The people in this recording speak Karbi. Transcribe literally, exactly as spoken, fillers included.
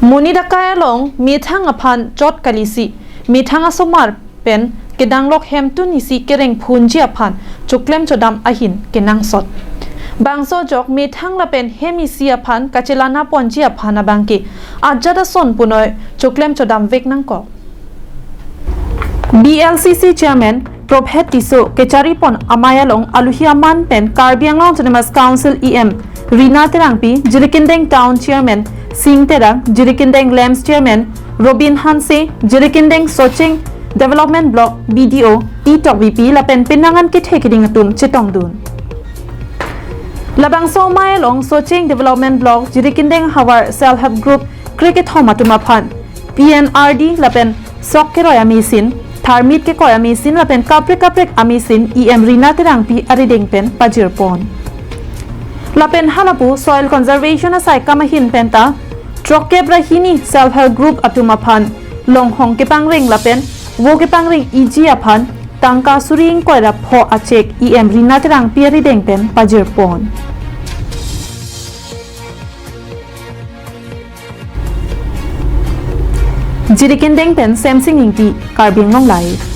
Monit akai along methang aphan chot kalisi, methang asomar pen kedanglok hemtun isi kereng phunji aphan choklem chodam ahin kenangsot. Bangso ajok methang lapen hem isi aphan kachelang ponji aphan abangke ajat ason punoi choklem chodam vek nangkok. B L C C Chairman Prophet Tisso kechari pon amei along aluhi aman pen Karbi Anglong Autonomous Council E M Rina Terangpi, Jirikindeng Town Chairman Sing Terang, Jirikindeng LAMPS Chairman Robin Hanse, Jirikindeng Socheng Development Block B D O T Tokbipi lapen penang an kethe keding atum chetongdun. Labangso amei along Socheng Development Block, Jirikindeng havar Self Help Group krekethom atum aphan P N R D lapen sok keroi amei asin, tharmit kekoi amei asin lapen kaprek kaprek amei asin E M Rina Terangpi arideng pen pajir pon. Lapen halapu soil conservation asai kam ahin penta throkkep ra hini Self Help Group atum aphan longhong kepangreng lapen vo kepangreng iji aphan tangka suri ingkoi ra pho a cheque E M Rina Terangpi arideng pen pajir pon. Jirikindeng pen Semsing Ingti, Karbi Anglong Live.